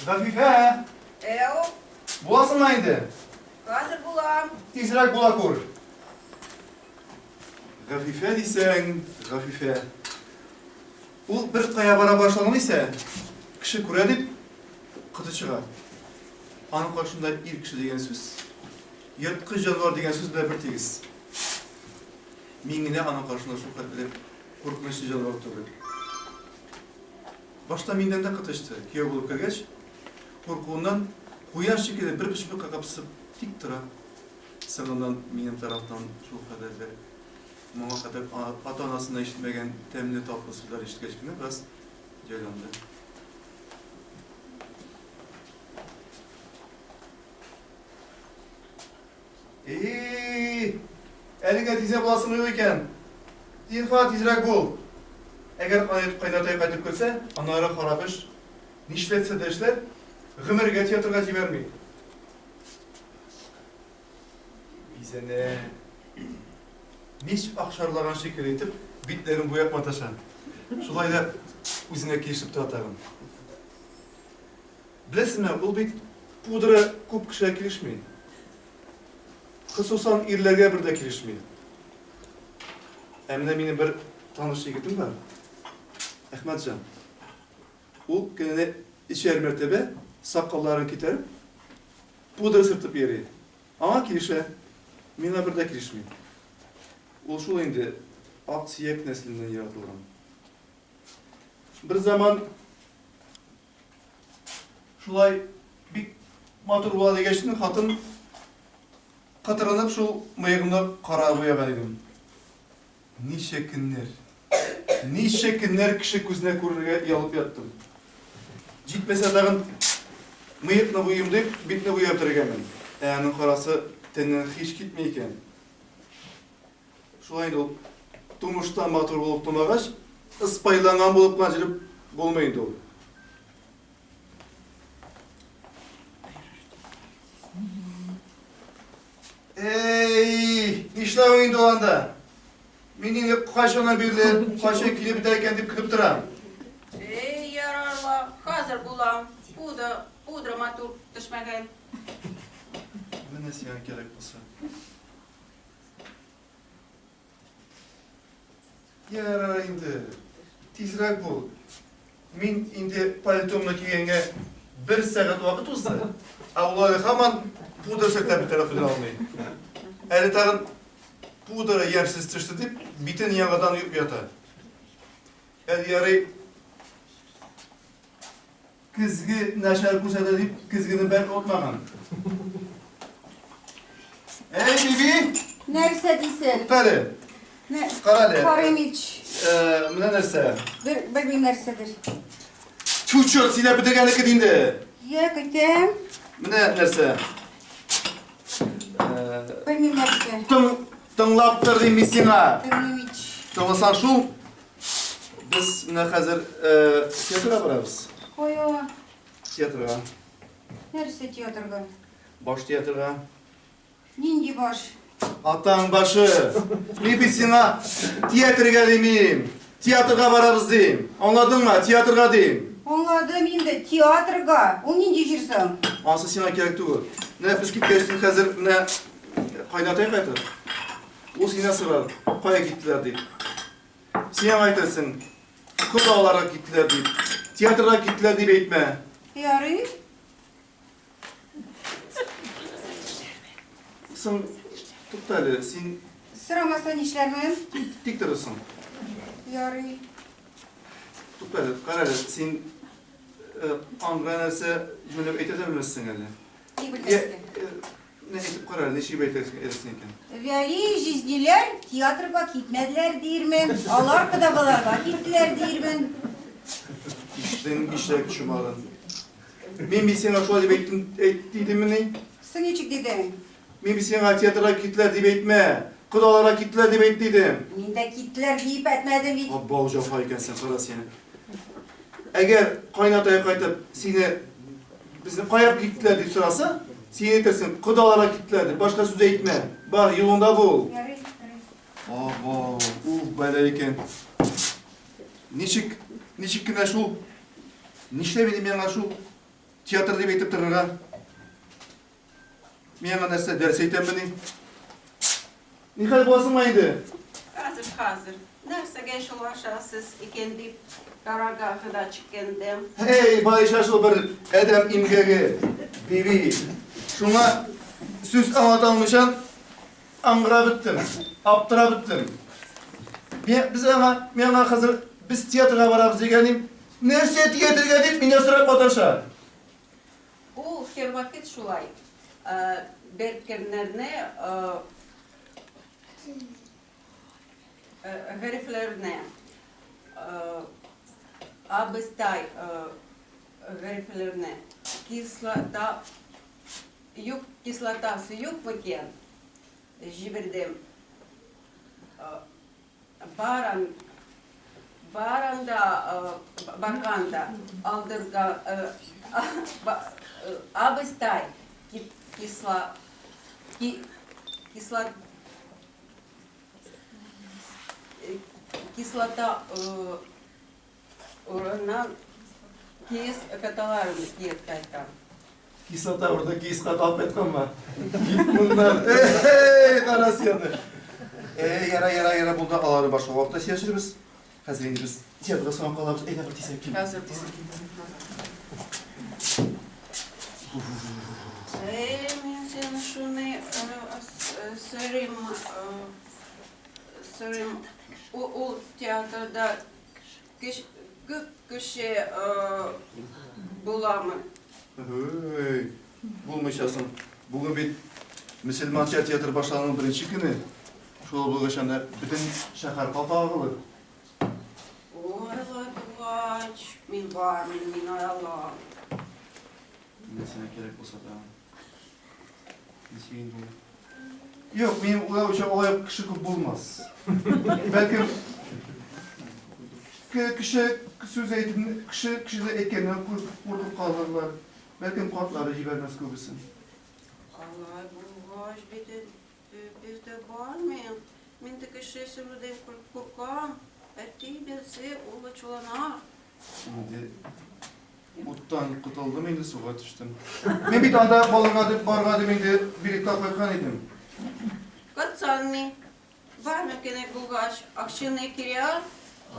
Гафифә! Әү! Буласыңмы инде? Хәзер булам. Тизрәк була күр. Гафифә дисәң, Гафифә. Ул бер кая бара башлаган исә, кеше күрә дип, коты чыга. Аның каршында ир кеше дигән сүз, ерткыч җанвар дигән сүз белән бер тигез. Мин генә аның каршында шул хәтле куркынычлы җанвар түгел. Башта миннән дә коты очты, кияү булып кергәч, куркуыннан куян шикелле бер почмакка капсып тик тора. Соңыннан минем тарафтан шул кадәрле, моңа кадәр ата-анасыннан ишетмәгән тәмле татлы сүзләр ишеткәч кенә бераз җайланды. И-и-и, әлегә тизә буласың юк икән. Зинһар, тизрәк бул. Әгәр кайнатай кайтып керсә, аннары харап эш. Нишләтсә дә эшләр, гомергә театрга җибәрми. Бизәнә. Мич акшарлаган шикелле итеп, битләрен буяп маташа. Шулай да үзенә килешеп тора тагын. Беләсезме, ул бит пудра күп кешегә килешми. Хосусан ирләргә бер дә килешми. Ә менә минем бер таныш егетем бар. Әхмәтҗан. Ул көненә өчәр мәртәбә сакалларын китәреп, пудра сөртеп йөри. Аңа килешә, миңа бер дә килешми. Ул шул инде ак сөяк нәселеннән яратылган. Берзаман Шулай бик матур була дигәчтен, хатын кытырынып шул мыегымны кара буяган идем. Ничә көннәр, ничә көннәр кеше күзенә күренергә оялып яттым. Җитмәсә тагын мыекны буйыйм дип, битне буяп бетергәнмен. Ә аның карасы тәннән һич китми икән. Шулай инде ул тумыштан матур булып тумагач, ыспайланган булып кына җөреп булмый инде ул. Эй, нишләвең инде ул анда? Мин инде кайчаннан бирле кайчан килеп бетә икән дип көтеп торам. Эй, ярар ла, хәзер булам. Пудра, пудра матур төшмәгән. Менә сиңа кирәк булса. Ярар инде, тизрәк бул. Мин инде пальтомны кигәнгә бер сәгать вакыт узды, ә ул әле һаман пудра сөртә бетерә бетерә алмый. Әле тагын пудра ямьсез төште дип, битен яңадан юып ята. Әле ярый Көзге начар күрсәтә дип, көзгене бер отмаган. Әй, биби! Нәрсә дисең? Тукта әле. Кара әле. Карыйм ич. Менә нәрсә. Бер, белмим нәрсәдер. Тьфу, черт, сөйләп бетергәнеке инде. Я, көтәм. Менә нәрсә. Белмим нәрсә. Тың, тыңлап тор дим мин сиңа. Тыңлыйм ич. Тыңласаң шул. Без менә хәзер театрга барабыз. Кая? Театрга. Нәрсә театрга? Баш театрга. Нинди баш? Атаң башы. Мин бит сиңа театрга димим. Театрга барабыз дим. Аңладыңмы? Театрга дим. Аңладым инде, театрга. Ул нинди җир соң? Ансы сиңа кирәк түгел. Менә без киткәч, хәзер менә кайнатай кайтыр. Ул синнән сорар, кая киттеләр дип. Син аңа әйтерсең, кодаларга киттеләр дип, театрга киттеләр дип әйтмә. Ярый. Соң, тукта әле, син... Сорамаса нишләрмен? Тик торырсың. Ярый. Тукта әле, кара әле, син аңгыра нәрсә җүнләп әйтә дә белмәссең әле. Ни белмәскә? Менә әйтеп кара әле, ничек әйтәсең, әйтерсең икән. Вәли җизниләр театрга китмәделәр диермен, алар кодагыларга киттеләр диермен. Иштең ишәк чумарын. Мин бит сиңа шулай дип әйттем, әйт дидеммени? Соң ничек дидең? Мин бит сиңа театрга киттеләр дип әйтмә, кодаларга киттеләр дип әйт дидем. Мин дә киттеләр диеп әйтмәдем бит. Абау җафа икәнсең, кара син. Әгәр кайнатай кайтып, сине безне кая киттеләр дип сораса, син әйтерсең, кодаларга киттеләр дип, башка сүз әйтмә. Бар, юлыңда бул. Ярый, ярый. Абау, уф, бәла икән. Ничек, ничек кенә шул, нишләп инде миңа шул? Театр дип әйтеп торырга. Мин аңа нәрсә, дәрес әйтәммени? Нихәл буласыңмы инде? Хәзер, хәзер. Нәрсәгә шулашасыз икән дип карарга гына чыккандым. Һей, байша шул бер адәм имгәге, биби. Шуңа сүз аңлата алмыйча аңгыра беттем, аптыра беттем. Мин, без аңа, мин аңа хәзер без театрга барабыз дигәнем, нәрсә театрга дип мине сорап маташа. Ул һәрвакыт шулай. Бер көннәрне гарифләрне абыстай гарифләрне кислота юк кислотасы юк микән җибәрдем. Баран баранда барганда алдырган абыстай кисло кисло кислота урыннан киез каталарын киеп кайткан. Кислота урында киез ката алып кайтканмы? Кит моннан. Эй, кара сине. Эй, яра, яра, яра, булды. Алары башка вакытта сөйләшербез. Хәзер инде без театрга соңга калабыз. Әйдә, бер тизрәк кил. Хәзер тизрәк. Эй, мин сине шуны сорыйм, сорыйм. Ул театрда күп кеше буламы? Эй, булмыйча соң. Бүген бит мөселманча театр башлануның беренче көне. Шул булгач анда бөтен шәһәр халкы агылыр. Ой, алай булгач, мин бармыйм, мин алам. Инде сиңа кирәк булса да. Ничек инде ул? Юк, минем уйлавымча, алай ук кеше күп булмас. Бәлкем кеше сүз әйтеп, кеше кешене әйткәннән куркып калырлар. Бәлкем картлары җибәрмәс күбесен. Алай булгач бит без дә бармыйк. Мин дә кеше сүрүдән куркам. Әти белсә, ул ачуланар. Инде уттан котылдым инде, суга төштем. Мин бит анда балырга дип барырга дип инде билетка кайткан идем. Катсанмы? Бар мөмкинлек булгач, акчаны кире ал.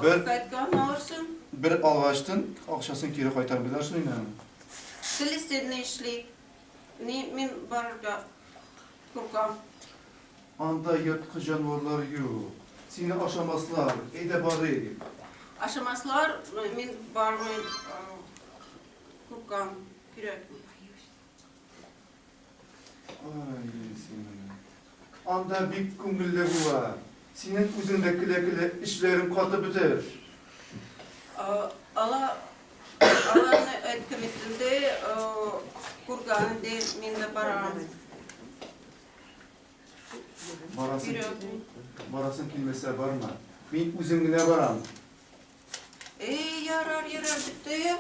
Бер Кайткан алырсың. Бер алгачтын, акчасын кире кайтармыйлар шул инде аның. Теләсә ни эшли. Ни мин барырга куркам. Анда ерткыч җанварлар юк. Сине ашамаслар. Әйдә барыйк. Ашамаслар, мин бармыйм. Куркам. Кирәкми. Ай, сине. Анда бик күңелле була. Синең үзең дә көлә-көлә эчләрең катып бетәр. Ала аларны әйткән инде, куркам инде, мин дә барам. Барасың, барасың килмәсә барма. Мин үзем генә барам. Эй, ярар, ярар, бетте.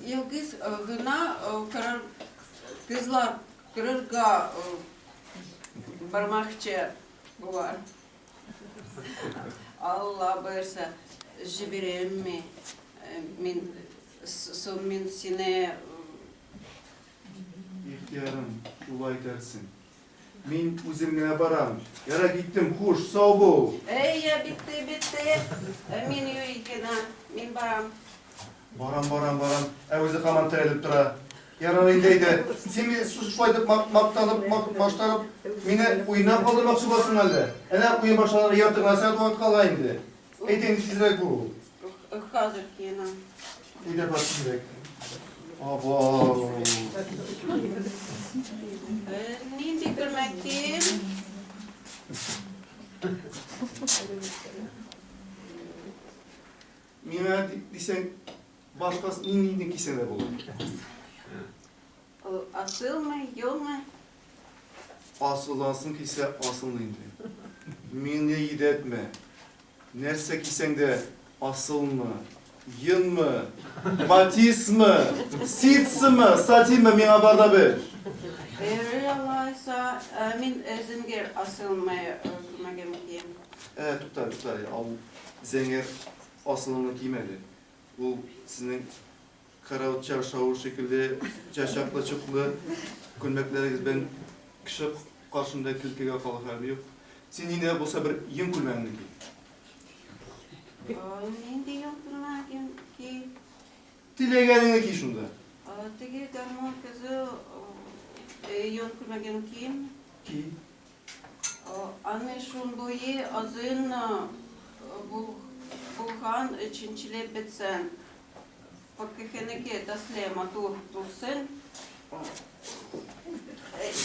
Елгыз гына карар кызлар кырырга бармакчы булар. Алла боерса, җибәрәмме? Мин соң мин сине Ихтыярың, шулай итәрсең. Мин үзем генә барам. Ярар, киттем, хуш, сау бул. Әй, я, бетте, бетте. Мин юри генә, мин барам. Барам, барам, барам. Ә үзе һаман терәлеп тора. Ярар инде, әйдә. Син мине шулай итеп мактанып, маштанып, мине уйнап калдырмакчы буласың әллә? Әнә уен башланырга ярты гына сәгать вакыт калган инде. Әйдә инде тизрәк бул. Хәзер киенәм. Әйдә бар тизрәк. Абау. Нинди күлмәк кием? Миңа дисәң, башка ниндиден кисәң дә булыр. Асылмы, юкмы? Асыллансың килсә, асыл инде. Мине йөдәтмә. Нәрсә кисәң дә, асылмы, йонмы, батисмы, ситсымы, сатинмы, миңа бар да бер. Эре алайса, мин зәңгәр асылмы күлмәгем киям. Ә, тукта, тукта, ал зәңгәр асылыңны кимә әле. Ул сезнең карават чаршавы шикелле чачаклы-чуклы күлмәкләрегез белән кеше каршында көлкегә калыр хәлем юк. Син нинди дә булса бер йон күлмәгеңне ки. Нинди йон күлмәген ки? Теләгәнеңне ки шунда. Теге гармун кызы йон күлмәген киим. Ки. Аны шундый озын булган чәнчелеп бетсен. Факихенеке төсле матур булсын.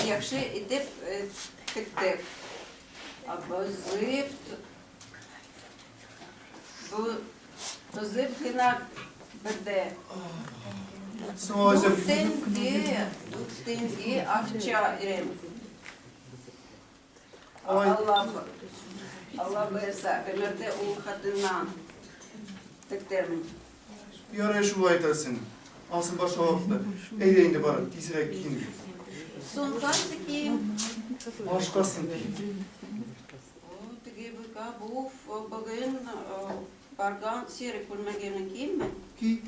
Яхшы итеп тектек. Бозып, бозып кына бирде. Соң алайса. Дүрт тәңкә, 4 тәңкә акча ирем. Алай. Алла, Алла боерса, гомердә ул хатыннан тектермен. Ярый, шулай итәрсең. Ансын башка вакытта. Әйдә инде бар, тизрәк киен. Соң кайсы кием? Башкасын ки. О, теге быка бу бүген барган серый күлмәгемне киимме? Ки.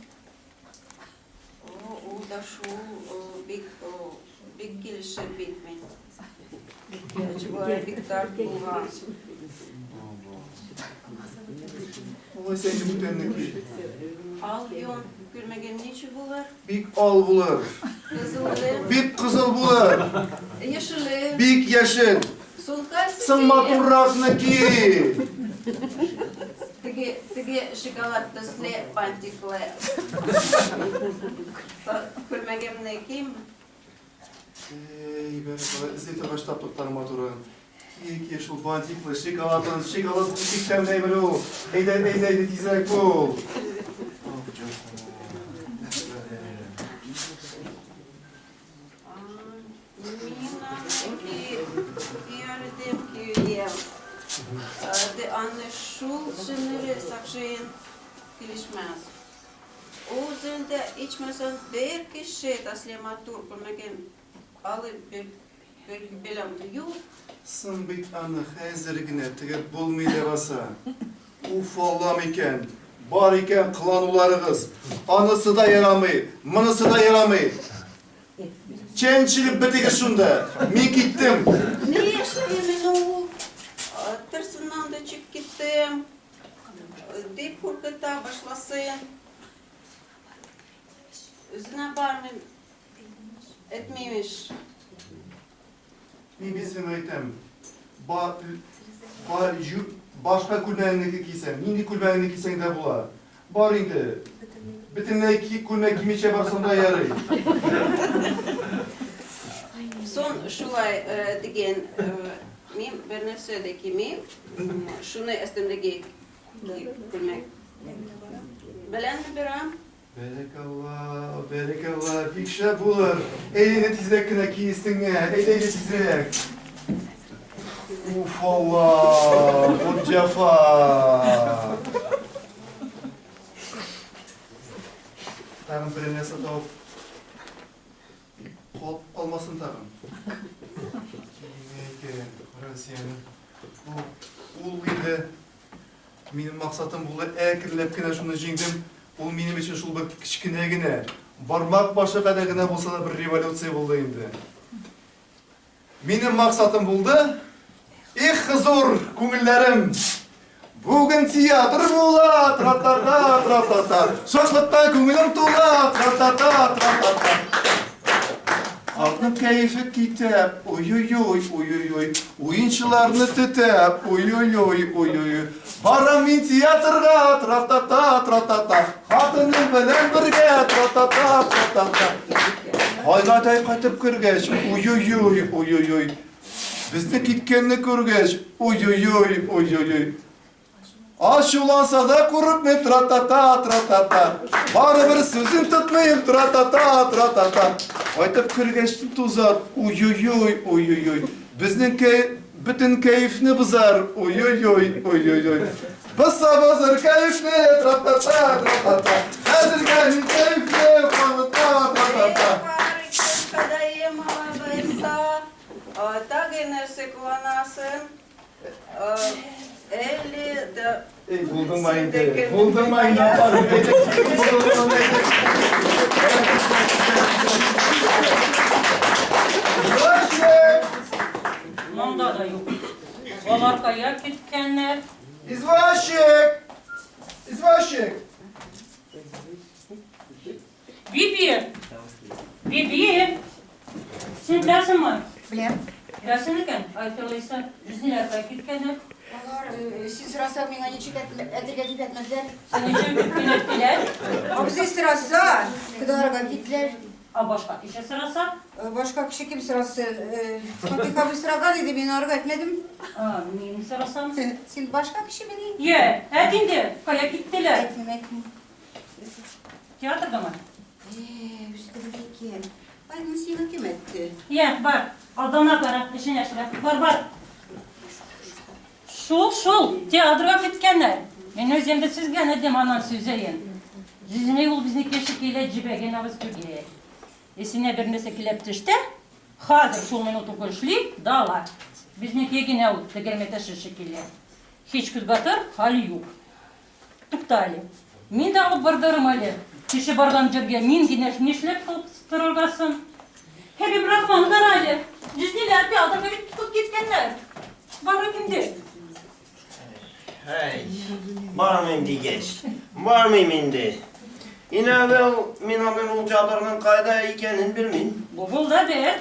О, ул да шул бик бик килешеп бетми. Чулай бик тар булган. Алайса инде бүтәнне ки. Ал йон күлмәгем ничек булыр? Бик ал булыр. Кызылы, Бик кызыл булыр. яшеле. Бик яшел. Соң кайсы Соң кием? матурракны ки. Теге шоколад төсле бантиклы күлмәгемне киим. Эй, бәрәкалла, эзли торгач таптык тагы матурын. Ки, ки, шул бантиклы, шоколадын, шоколад бик тәмле әйбер ул. Әйдә, әйдә, әйдә, тизрәк бул. Ох, җаным. Мин аны кияр идем, кием. Де аны шул шыныры сакшин килешмәс. Үзендә ичмасам бер кеше төсле матур күлмәген алып беләм юк. Соң бит аны хәзер генә тегеп булмый ләбаса. Уф, Аллам икән, бар икән кылануларыгыз. Анысы да ярамый, монысы да ярамый. Чәнчелеп бетегез шунда. Мин киттем. Ни эшлим мин ул? Тырсыннан да чыгып киттем. Дип куркыта башласын. Үзенә бармыйм. Этмимеш. Мин бит сиңа әйтәм. Ба, ба, ю, башка күлмәгеңне кисәң, нинди күлмәгеңне кисәң дә була. Бар инде. Бөтенләй күлмәк кимичә барсаң да ярый. Соң шулай дигән, мин бер нәрсә дә кимим. Шуны өстемдәге күлмәк белән барам. Бәрәкалла, бәрәкалла, бик шәп булыр. Әйдә тизрәк кенә ки өстеңә, әйдә, әйдә тизрәк. Уф, Алла, бу җәфа. Тагын бер нәрсә табып калып калмасын тагын. Киенә икән, кара син. Бу ул инде минем максатым булды, әкренләп кенә шуны җиңдем. Ул минем өчен шул бер кечкенә генә, бармак башы кадәр генә булса да бер революция булды инде. Минем максатым булды. Их, хозур, күңелләрем. Бүген театр була, тра-та-та, тра-та-та. Шатлыктан күңелем тула, тра-та-та, тра-та-та. Картның кәефе китә, ой-ой-ой, ой-ой-ой. Уенчыларны тетә, ой-ой-ой, ой-ой-ой. Барам мин театрга, тра-та-та, тра-та-та. Хатыным белән бергә, тра-та-та, тра-та-та. Кайнатай кайтып кергәч, ой-ой-ой, ой-ой-ой. Безне киткәнне күргәч, ой-ой-ой, ой-ой-ой. Ачуланса да курыкмыйм, тра-та-та, тра-та-та. Барыбер сүзен тотмыйм, тра-та-та, тра-та-та. Кайтып кергәч тузар, ой-ой-ой, ой-ой-ой. Безнең бөтен кәефне бозар, ой-ой-ой, ой-ой-ой. Бозса бозар кәефне, тра-та-та, тра-та-та. Хәзергә мин кәефле, тра-та-та, тра-та-та. Ходаем алабайса, тагы нәрсә кыланасың? Әле дә Эй, булдыңмы? Булдырма инде. Булдырма инде, апа. Извозчик! Монда да юк. Алар кая киткәннәр? Извозчик! Извозчик! Биби! Биби! Син беләсеңме? Беләм. Беләсең икән, Айфелиса, җизниләр кая киткәннәр? Алар, син сорасаң, миңа ничек әйтергә дип әйтмәделәр. Син ничек киттеләр? Абзый сораса, кодаларга киттеләр. А башка кеше сораса? Башка кеше кем сорасын? Фатих абый сораган иде, мин аларга әйтмәдем. А, мин сорасам? Син башка кешемени? Йә, әйт инде, кая киттеләр? Әйтмим, әйтмим. Театргамы? Э, үзе дә белә икән. Ай, моны сиңа кем әйтте? Йә, бар, алдыңа кара, эшен яшерә. Бар, бар. Шул, шул, театрга киткәннәр. Мин үзем дә сизгән идем аннан сүзәен. Җизни ул безнеке шикелле җибәгән авыз түгел. Исенә бер нәрсә килеп төште, хәзер шул минут ук эшли, да ала. Безнеке генә ул тегермә ташы шикелле. Һич кузгатыр хәл юк. Тукта әле. Мин дә алып бардырым әле. Кеше барган җиргә мин генә нишләп калып торырга соң? Хәбибрахман, кара әле. Җизниләр театрга бит тотып киткәннәр. Барыйк инде. Һәй, бармыйм дигәч, бармыйм инде. Иң әүвәл мин аның ул театрның кайда икәнен белмим. Бу булды бер.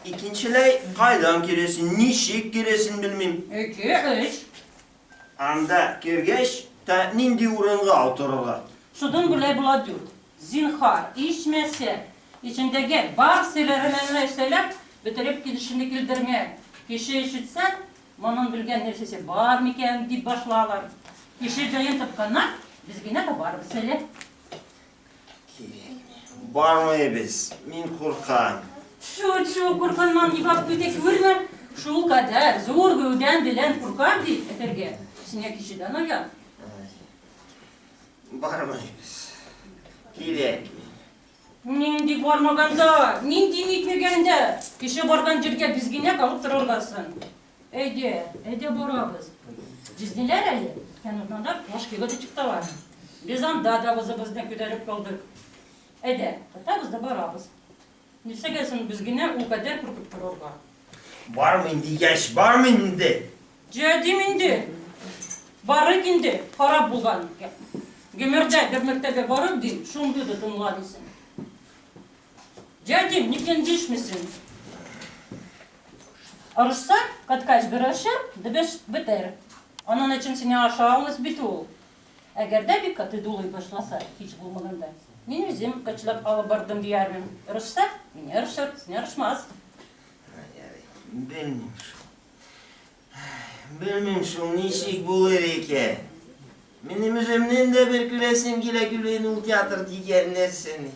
Икенчеләй, кайдан киләсен, ничек киләсен белмим. Ике, өч. Анда кергәч тә нинди урынга утырырга? Шуның белән була дүрт. Зинһар, ичмәсә, эчендәге бар серләреңне сөйләп бетереп килешеңне килдермә. Кеше ишетсә, моның белгән нәрсәсе бар микән дип башлалар. Кеше җаен тапканнар, без генә табарбыз әле. Кирәкми. Бармыйбыз, мин куркам. Чү, чү, куркынмам дип көтә күрмә. Шул кадәр зур гәүдән белән куркам дип әйтергә. Сиңа кешедән оят. Бармыйбыз. Кирәкми. Нинди бармаганда, нинди нитмәгәндә, кеше барган җиргә без генә калып торыргасың. Әйдә, әйдә барабыз. Җизниләр әле, кәнутнанда башкига да чыктылар. Без анда да үзебезне күтәреп калдык. Әйдә, тотабыз да барабыз. Нәрсәгә соң без генә ул кадәр куркып торырга? Бармыйм дигәч, бармыйм инде. Җәдим инде. Барыйк инде, харап булган. Гомердә бер мәртәбә барып ди, шундый да тыңла дисең. Җәдим, ник эндәшмисең? Орышса, каткач бер ашар, дебеш бетәр. Аның өчен сине аша алмас бит ул. Әгәр дә бик каты дулый башласа, һич булмаганда, мин үзем кычлап алып бардым диярмен. Орышса, мине орышыр, сине орышмас. Белмим шул. Белмим шул, ничек булыр икән. Минем үземнең дә бер күрәсем килә күрен ул театр дигән нәрсәне.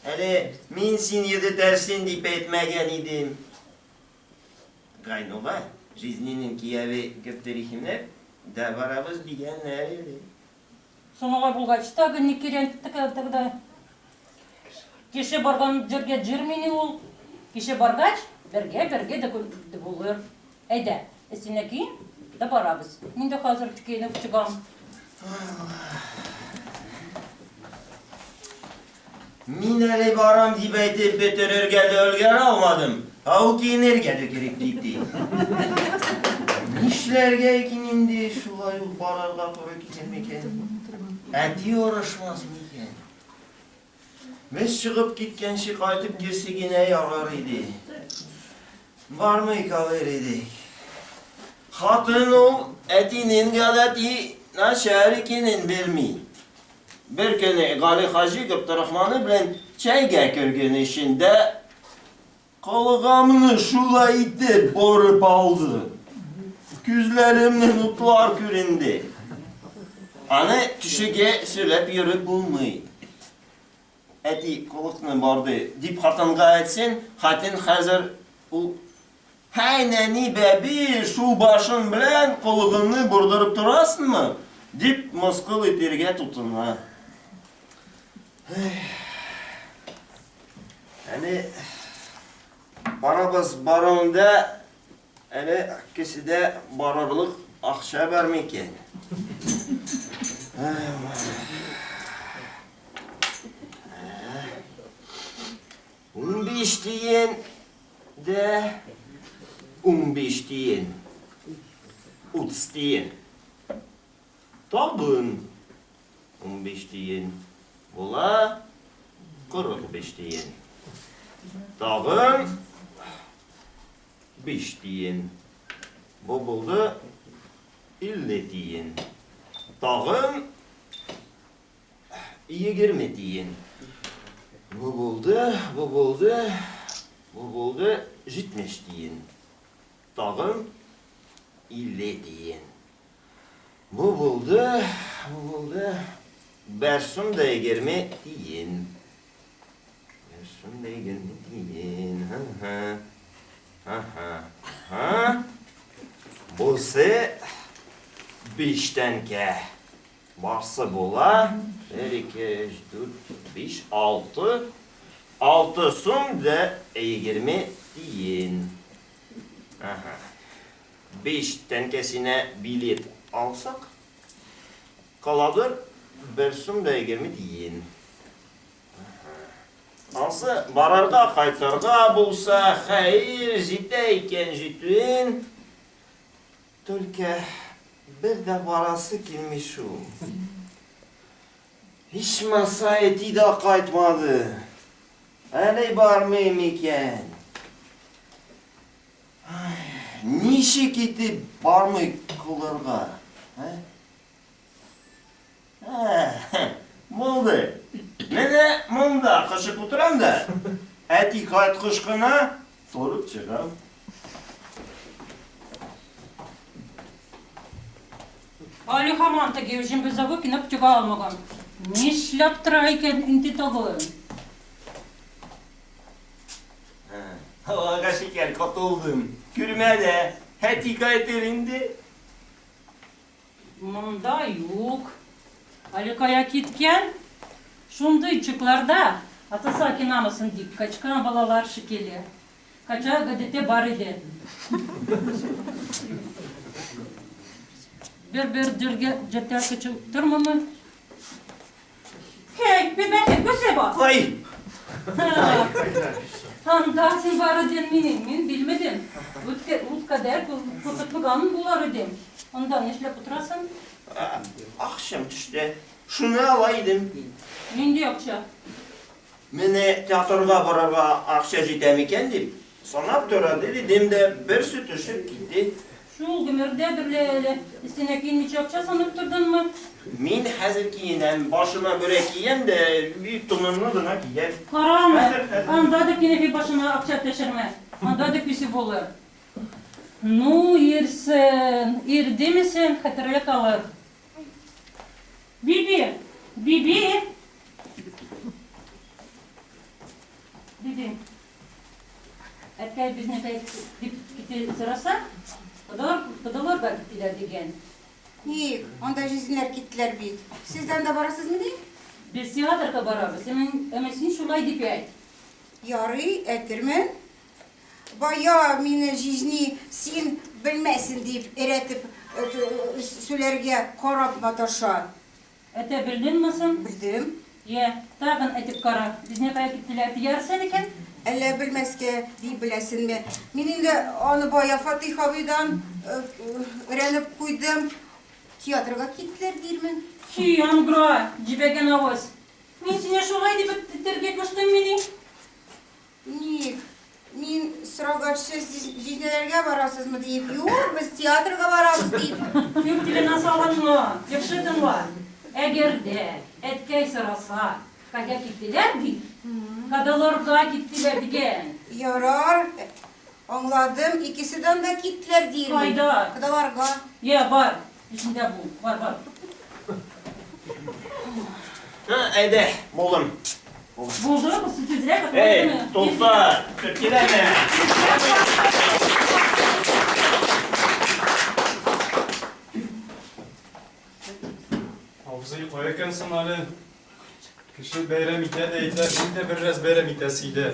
Әле мин син йөдәтәрсең дип әйтмәгән идем. Гайнулла, жизненең кияве Габдерәхимнәр дә барабыз дигәннәр иде. Соң алай булгач, тагын ник кирәк тогда? Кеше барган җиргә җирмени ул. Кеше баргач, бергә-бергә дә булыр. Әйдә, өстенә киен дә барабыз. Мин дә хәзер киенеп чыгам. Мин әле барам дип әйтеп бетерергә дә өлгерә алмадым. Ә ул киенергә дә кирәк диде. Нишләргә икән инде шулай ук барырга туры килер микән? Әти орышмас микән? Без чыгып киткәнче кайтып килсә генә ярар иде. Бармый калыр идек. Хатын ул әтинең гадәти начар икәнен белми. Бер көне Гали хаҗи Габдрахманы белән чәйгә кергән эчендә колгамны шулай итеп борып алды. Күзләремнән утлар күренде. Аны кешегә сөйләп йөреп булмый. Әти колыкны барды дип хатынга әйтсен, хатын хәзер ул Һәй, нәни бәби, шул башың белән колыгыңны бордырып торасыңмы? дип мыскыл итәргә тотына. Әле барабыз баруында әле кесәдә барырлык акча бар микән? 15 тиен дә 15 тиен. 30 тиен. Тагын 15 тиен. Була 45 тиен. Тагын 5 тиен. Бу булды 50 тиен. Тагын 20 тиен. Бу булды, бу булды, бу булды 70 тиен. Тагын 50 тиен. Бу булды, бу булды. Бер сум да 20 тиен. Бер сум да 20 тиен. Ха-ха. Ха-ха. Ха. Бусы 5 тәнкә. Барсы була 1, 2, 3, 4, 5, 6. 6 сум да 20 тиен. Ага. 5 тәнкәсенә билет алсак, каладыр 1 сум да 20 тиен. Ансы барырга, кайтырга булса, хәер, җитә икән җитүен. Только бер дә барасы килми шул. Ичмаса әти дә кайтмады. Әле бармыйм икән. Ничек итеп бармый калырга? Ә? Булды. Менә монда кышып утырам да, әти кайткыч кына торып чыгам. Әле һаман теге җимбезавы кинәп чыга алмаган. Нишләп тора икән инде тагын? Аллага шикәр, котылдым. Күрмә дә, әти кайтыр инде. Монда юк. Әле кая киткән? Шундый чакларда атасы акинамасын дип качкан балалар шикелле. Кача гадәте бар иде. Бер-бер җиргә җәтә качып тормамы? Һей, бәбәкәй, күсе бар. Ай! Анда син бар идең мени, мин белмәдем. Ут кадәр куркытмаган булар идем. Анда нишләп утырасың? Акчам төште. Шуны ала идем. Нинди акча? Менә театрга барырга акча җитә микән дип, санап тора дидем дә, берсе төшеп китте. Шул гомердә берлә әле өстенә киенмичә акча санап тордыңмы? Мин хәзер киенәм, башыма бүрек киям дә, бер тунымны гына киям. Карама, анда да кенәфи башына акча төшермә. Анда да күсе булыр. Ну, ирсен, ир димесен, хәтерле калыр. Биби, Биби! Биби. Әткәй безне дип ките сораса, кодалар, кодаларга киттеләр дигән. Ник, анда җизниләр киттеләр бит. Сез дә анда барасызмыни? Без театрга барабыз. Әмма син шулай дип әйт. Ярый, әйтермен. Бая мине җизни син белмәсен дип өйрәтеп сөйләргә карап маташа. Әйтә белдеңме соң? Белдем. Йә, тагын әйтеп кара. Безне кая киттеләр диярсең икән? Әллә белмәскә дип беләсеңме? Мин инде аны бая Фатих абыйдан өйрәнеп куйдым. Театрга киттеләр дирмен. Хи, аңгыра, җибәгән авыз. Мин сине шулай дип әйтергә куштым мени? Ник? Мин сорагач, сез җизнәләргә барасызмы диеп, юк, без театрга барабыз дип. Юк, теленә салынма, яхшы тыңла. Әгәр дә әткәй сораса, кая киттеләр дип, кадаларга киттеләр дигән. Ярар, аңладым, икесе дә анда киттеләр диермен. Кайда? Кадаларга. Я, бар, эшендә бул, бар, бар. Һа, әйдә, булдым. Булды, бусы тизрәк Эй, атладымы? тукта, төрткеләмә. Абзый кая икән соң әле? Кеше бәйрәм итә дә итә, мин дә бер рәз бәйрәм итәсе иде.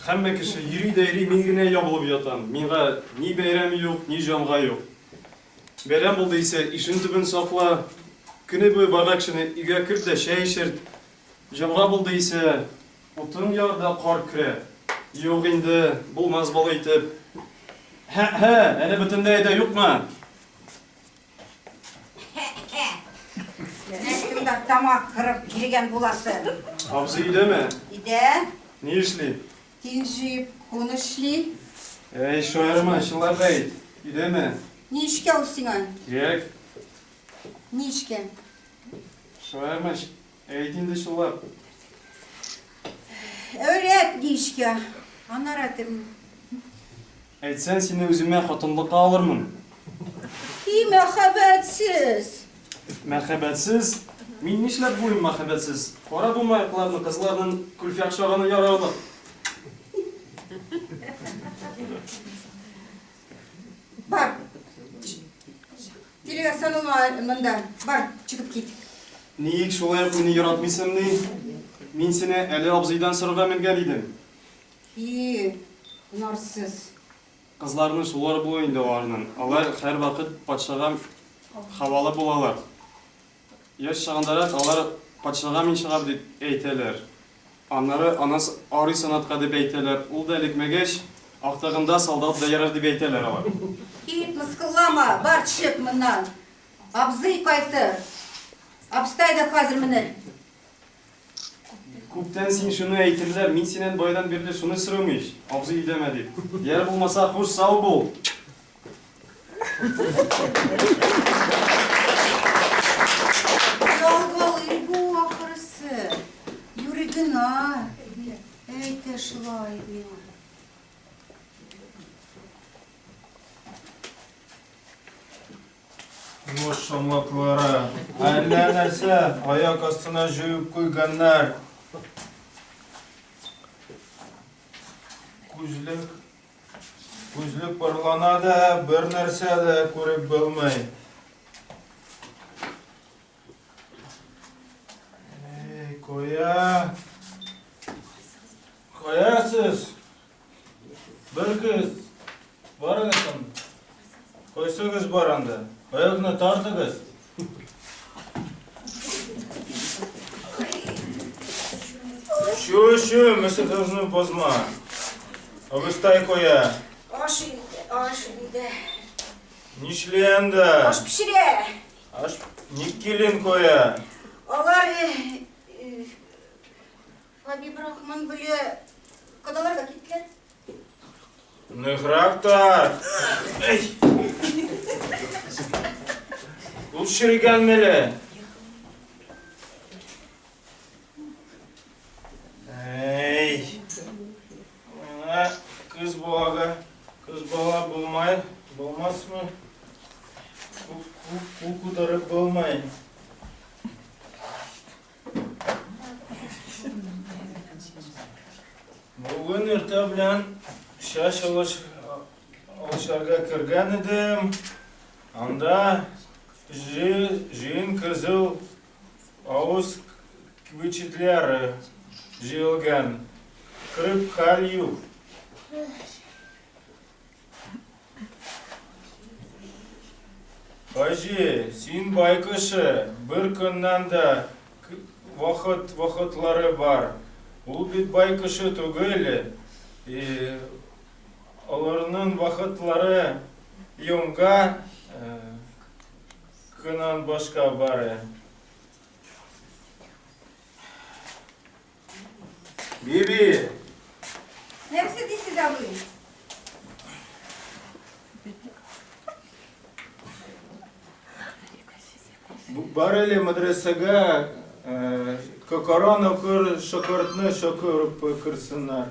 Һәммә кеше йөри дә йөри, мин генә ябылып ятам. Миңа ни бәйрәм юк, ни җанга юк. Бәйрәм булды исә, ишен төбен сакла. Көне буе бага кешене өйгә керт дә чәй эчерт. Җомга булды исә, утын яр да кар керә. Юк инде, булмас болай итеп. Һә-һә, әле бөтенләй дә юкмы? Менә тамак кырып килгән буласы. Абзый өйдәме? Өйдә. Ни эшли? Тин җыеп, кун эшли. Әй, шаярма, чынлап әйт. Өйдәме? Ни эшкә ул сиңа? Кирәк. Ни эшкә? Шаярма, әйт инде чынлап. Әүрәт ни эшкә? Аннары әйтермен. Әйтсәң, сине үземә хатынлыкка алырмын. И, мәхәббәтсез! Мәхәббәтсез? Мин нишләп булыйм мәхәббәтсез? Кара бу маякларны, кызларның күлфәк чаганы ярарлык. Бар. Тилегә санылма монда. Бар, чыгып кит. Ник шулай ук мине яратмыйсыңмыни? Мин сине әле абзыйдан сорарга менгән идем. И, нарсыз. Кызларның шулар була инде аларның. Алар һәрвакыт патшага һавалы булалар. Яшь чагындарак алар патшага мин чыгам дип әйтәләр. Аннары анас арый санатка дип әйтәләр. Ул да эләкмәгәч, актыгында солдат да ярар дип әйтәләр алар. Кит, мыскыллама, бар чык моннан. Абзый кайтыр. Абстай да хәзер менер. Күптән син шуны әйтерләр, мин синнән баядан бирле шуны сорыйм ич, абзый өйдәме дип. Яр булмаса, хуш, сау бул. Ялгалый бу ахрысы. Юри гына әйтә шулай миңа. Имеш шомлаклары. Әллә нәрсә аяк астына җуеп куйганнар. Күзлек күзлек парлана да, бер нәрсә дә күреп булмый. Эй, кая? Кая сез? Бер кыз барыгыз анда. Кайсыгыз бар анда? Аякны тартыгыз. Шу, шу, месекызны бозма. Абыстай куя. Аш инде, аш инде. Нишли анда? Аш пешерә. Аш ник килен куя? Алар э, э, Хабибрахман беле кодаларга киттеләр. Ныграк тарт. Эй! Ул черегән меле. Эй! Миңа кыз балага, кыз бала булмай, булмасмы? Кул күтәреп булмай. Бүген иртә белән чәч алышырга кергән идем. Анда җыен кызыл авыз кибетчетләре җыелган. Кереп хәл юк. Хаҗи, син бай кеше, бер көннән дә вакыт вакытлары бар. Ул бит бай кеше түгел, аларның вакытлары йомга көннән башка бары. Биби! Нәрсә дисез, абый? Бар әле мәдрәсәгә Коран укыр, шәкертне чакырып керсеннәр.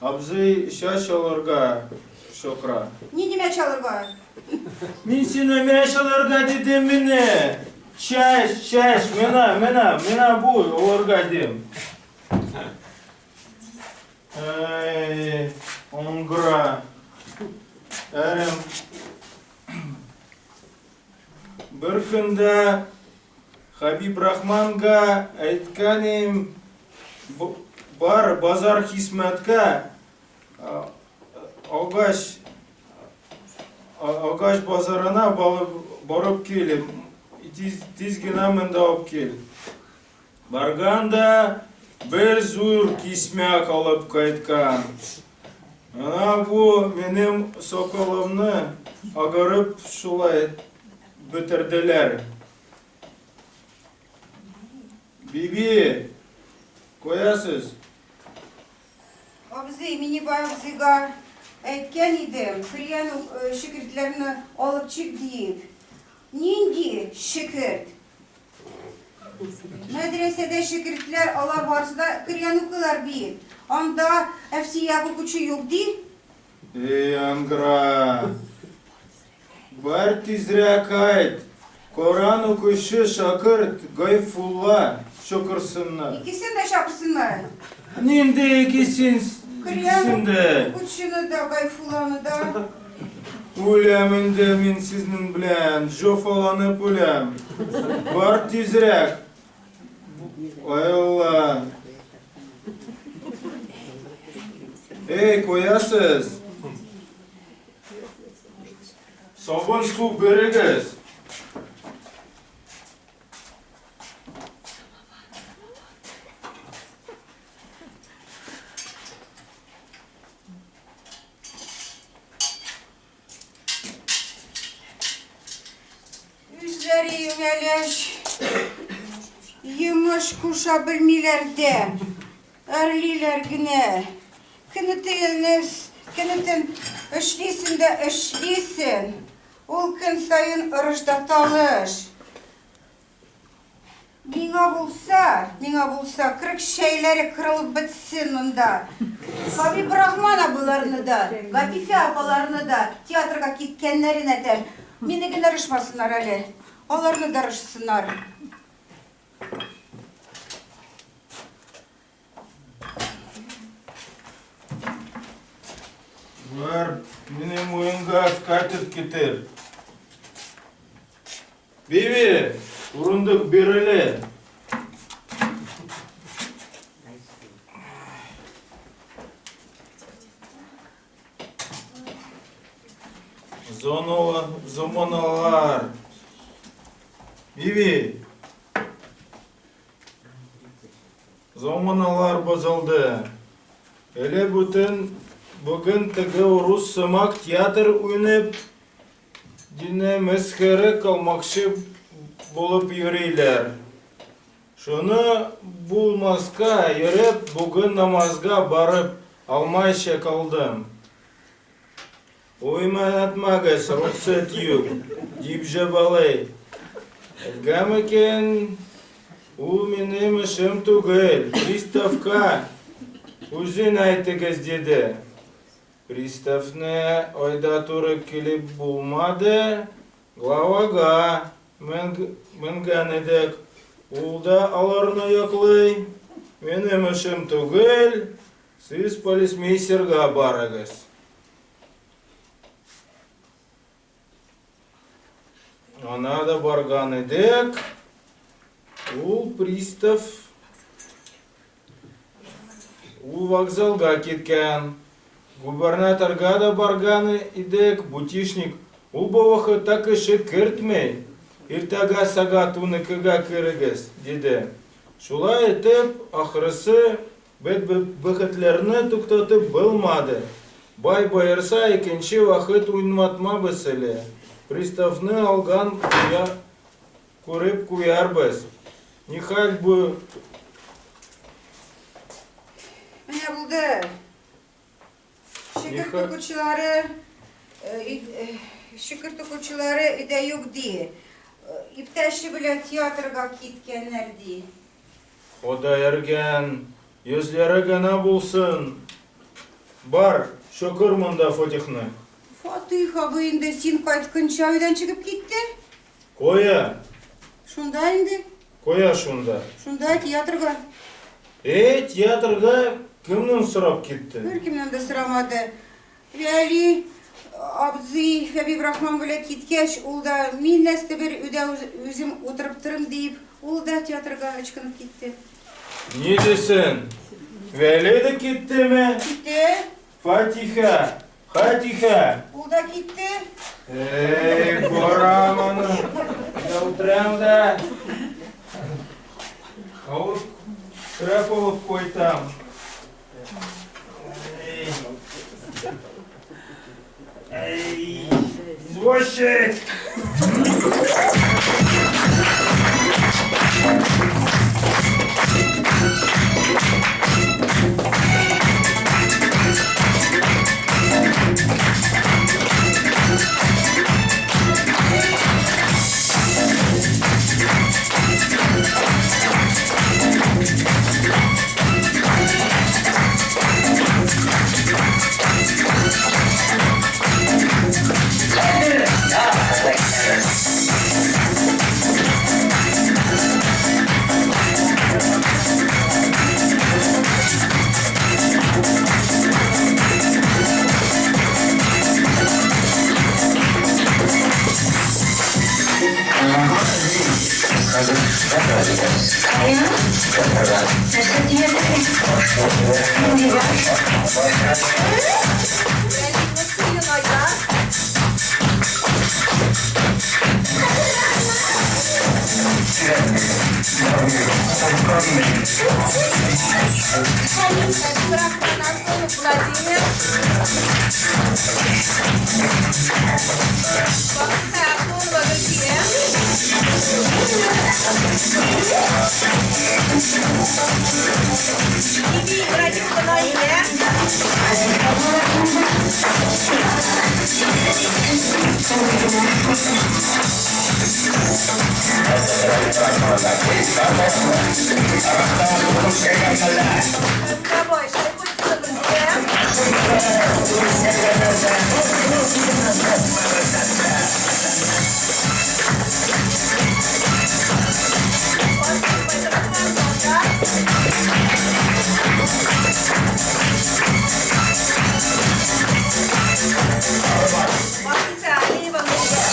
Абзый чәч алырга чакыра. Нинди мәч алырга? Мин сине мәч алырга дидем мени. Чәч, чәч, мена, мена, мена бу, алырга дим. Эй, оңгыра. Әрем. Бер көндә Хабиб Рахманга әйткәнем, бар базар хисмәткә агач агач базарына барып кил. тиз, тиз генә монда алып кил. Барган да бер зур кисмәк алып кайткан. Менә бу минем сакалымны агарып шулай бетерделәр. Биби, куясыз? Абзый, Минибай абзыйга әйткән идем, кергән үк шикертләрне алып чык диеп. Нинди шикерт? Мәдрәсәдә шикертләр, алар барысы да кергән укыйлар бит. Анда әфсияк укучы юк ди. Эй, аңгыра! Бар тизрәк айт! Коран укучы шәкерт Гайфулла чакырсыннар. Икесен дә чакырсыннар. Нинди икесен? Коръән дә? укучыны да, Гайфулланы да. Үләм инде мин сезнең белән, җофаланып үләм. Бар тизрәк. Ай Алла. Эй, куясыз. Сабын су бирегез. Үзләре юнәлеш йомыш куша белмиләр дә, әрлиләр генә. Көне-төнес, көне-төн эшлисен дә эшлисен. Ул көн саен ырыш да талыш. Миңа булса, миңа булса, кырык чәйләре кырылып бетсен монда. Хабибрахман абыйларны да, Гатифә апаларны да театрга киткәннәрен әтәм. Мине генә ырышмасыннар әле. Аларны да ырышсыннар. Бар, минем уенга скатерть китер. Биби, урындык бир әле. Зоналар, заманалар. Биби. Заманалар бозылды. Әле бүтән бүген теге урыс сымак театр уйнап Динне мәсхәрә кылмакчы булып йөриләр. Шуны булмаска йөреп, бүген намазга барып алмайча калдым. Уйманатмагыз, рөхсәт юк, дип җәбалый. Әйгәм икән, ул минем эшем түгел, приставка үзен әйтегез, диде. Приставны айда туры килеп булмады, главага менгән идек, ул да аларны яклый. Минем эшем түгел, сез полисмейстерга барыгыз. Ана да барган идек, ул пристав ул вокзалга киткән. Губернаторга да барган идек, бутишник ул бу вакытта кеше кертми. Иртәгә сәгать уникегә керегез, диде. Шулай итеп, ахрысы, Бәхетләрне туктатып булмады. Бай боерса, икенче вакыт уйнатмабыз әле. Приставны алган куя, күреп куярбыз. Нихәл бу? Менә булды. Шөкер тукучылары, шөкер тукучылары өйдә юк ди. Иптәше белән театрга киткәннәр ди. Ходай өргән, йөзләре генә булсын. Бар, чокыр монда Фатихны. Фатыйх абый инде син кайтканча өйдән чыгып китте. Кая? Шунда инде. Кая шунда? Шунда, театрга. Э, театрга кемнән сорап китте? Беркемнән дә сорамады. Вәли абзый Хәбибрахман белән киткәч, ул да мин нәрсә бер өйдә үзем утырып торым диеп, ул да театрга ычкынып китте. Ни дисен? Вәли дә киттеме? Китте. Фатиха. Хәтихә! Ул да китте. Эй, барам аны. Менә утырам да. Авыз көрәк алып кайтам. Эй. Эй, извозчик! Владимир. Ахунова Гөлфия. Биби Ибрагимова Наилә. Сабай Шәйхетдинова Гөлсия. Вахита Алиева Нурия.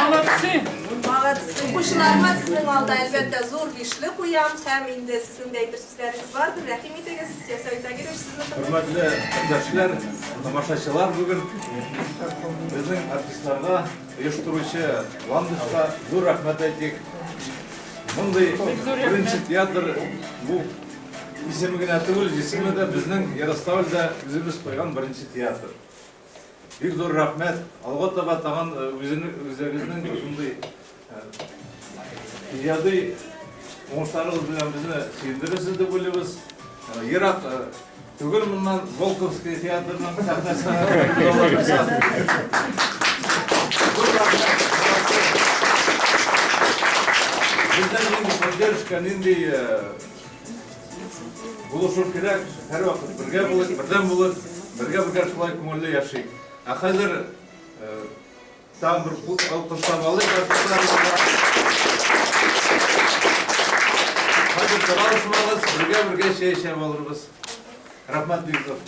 Молодцы! Молодцы. Укучыларыма сезнең алда, әлбәттә, зур бишле куям һәм инде сезнең дә әйтер сүзләрегез бардыр. Рәхим итегез, Ясәви Тагирович, сезне тыңлыйбыз. Хөрмәтле көндәшләр, тамашачылар, бүген безнең артистларга, оештыручы Ландышка зур рәхмәт әйтик. Мондый беренче театр бу исеме генә түгел, җисеме дә безнең Ярославльдә үзебез куйган беренче театр. Бик зур рәхмәт. Алга таба тагын үзегезнең шундый иҗади уңышларыгыз белән безне сөендерерсез дип уйлыйбыз. Ерак түгел моннан Волковский театрының сәхнәсенә. Бездән нинди поддержка, нинди булышу кирәк, һәрвакыт бергә булыйк, бердәм булыйк, бергә-бергә шулай күңелле яшик. Ә хәзер тагын бер алкышлап алыйк артистларыбызга. Хәзер таралышмагыз, бергә-бергә чәй эчеп алырбыз. Рәхмәт бик зур.